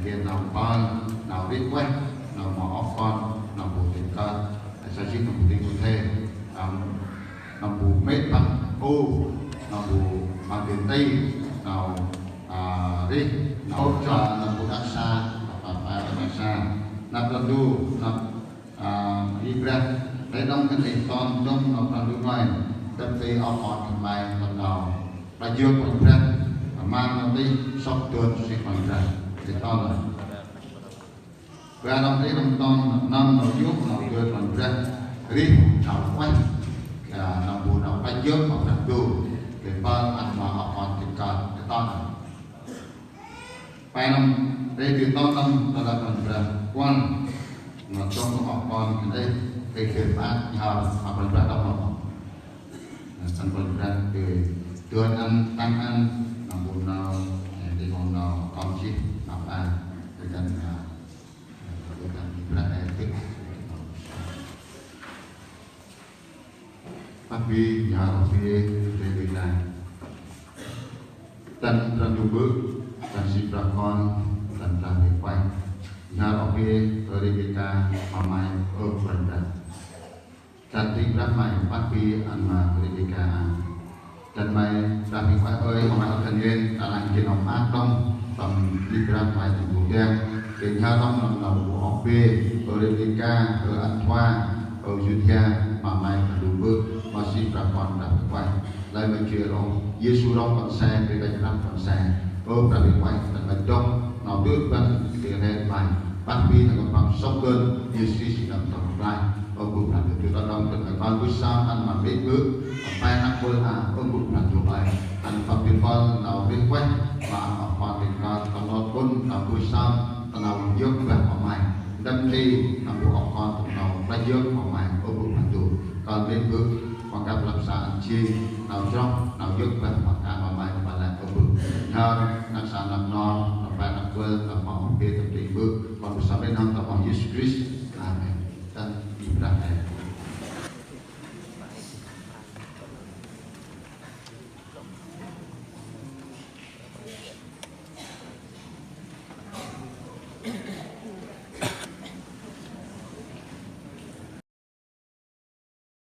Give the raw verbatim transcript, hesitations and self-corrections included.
Geh nau mpơl, nau rêh ueh, nau mâu oh kon, nau bu tĭng kơt, sa jêh nau bu tĭng kơt he, nau bu mê̆ păng u, nau bu ma geh ti, nau, a, rêh, nau cha, nau bu dak sa, nau bu dak sa, nau Brah Ndu, nau, a, Yêsu Brah, lĕ đŏng kơt i ton dŏng nau Brah Ndu ngơi, dăp ti oh kon khân may tâm nau. Ƀă yơk Kôranh Brah, ma nau tih sŏk dơn si Kôranh Brah, ti ton. Ƀă nau tih nau ton, nau nau yôk nau dơn Kôranh Brah, rêh nau ueh, a, nau bu nau ƀă yơk ma Brah Ndu, ti ƀă ăn ma oh kon tĭng kơt, ti ton. Pe nâm, tê tê ton nâm ta lăp Kôranh Brah kuăl, ma dŏng oh kon kơt ê, tê khêt mơak, nhhơr, ma Kôranh Brah đŏng ma kon. Săn Kôranh Brah kơ dơn ăn, tăng ăn, nâm bu nau, ê, tê kon nau, kon jêh, nau a, tê kon, a, tê kon Brah ê, tê. Pah bi, nhhơr oh bê, Rêbêka. Dăn Brah Ndu Mbơ̆, dăn si Brah Kon, dăn Brah Huêng Ueh. Nhhơr oh bê, ơ Rêbêka, ma May, ơ Kôranh Brah. Dăn tĭng Brah May, pah bi, ăn ma Rêbêka ăn. Dăn May, Brah Huêng Ueh ơi, ma May ơ khân hên, ta năl geh nau mơak đŏng, tâm tĭng Brah May tâm bu deng. Geh nhhơr đŏng nâm nau bu oh bê, ơ Rêbêka, ơ Ăn Thua, ơ Yuđa, ma May Brah Ndu Mbơ̆, ma si Brah Kon Brah Huêng Ueh. Lơi ma jêh rŏng, Yêsu rŏng kon se, Brah Ndu rŏng kon se. Ơ Brah Huêng Ueh, dăn May dŏng, nau dŭt băn, geh rêh May. Pah bi nau kon păng sŏk dơn, Yêsu Krist nâm tâm lai. Ơ Mbơ̆ Brah Ndu, dŭt đŏng, dăn May kon bu sa, ăn ma mê̆ Mbơ̆, pe năk bơl a, ơ Mbơ̆ Brah Ndu ơi. Ăn pah bi pơl, nau rêh ueh, ma ăn oh kon tĭng kơt, tâm nau bŭn, nau bu sa, tâm nau yơk bah ma May. Dăn tê, nau bu oh kon, tâm nau ƀă yơk ma May, ơ Mbơ̆ Brah Ndu. Kon mê̆ Mbơ̆, Păng kăp lăp sa ăn jêng, nau jrŏng, nau yơk bah păng kan ma May tâm ban lĕ ơ Mbơ̆. Nhhơr, năk sa năk nor, năk pe năk bơl, năk ma oh bê tâm tĭng Mbơ̆. Kon bu sa mê̆ nơm tâm oh Yêsu Krist,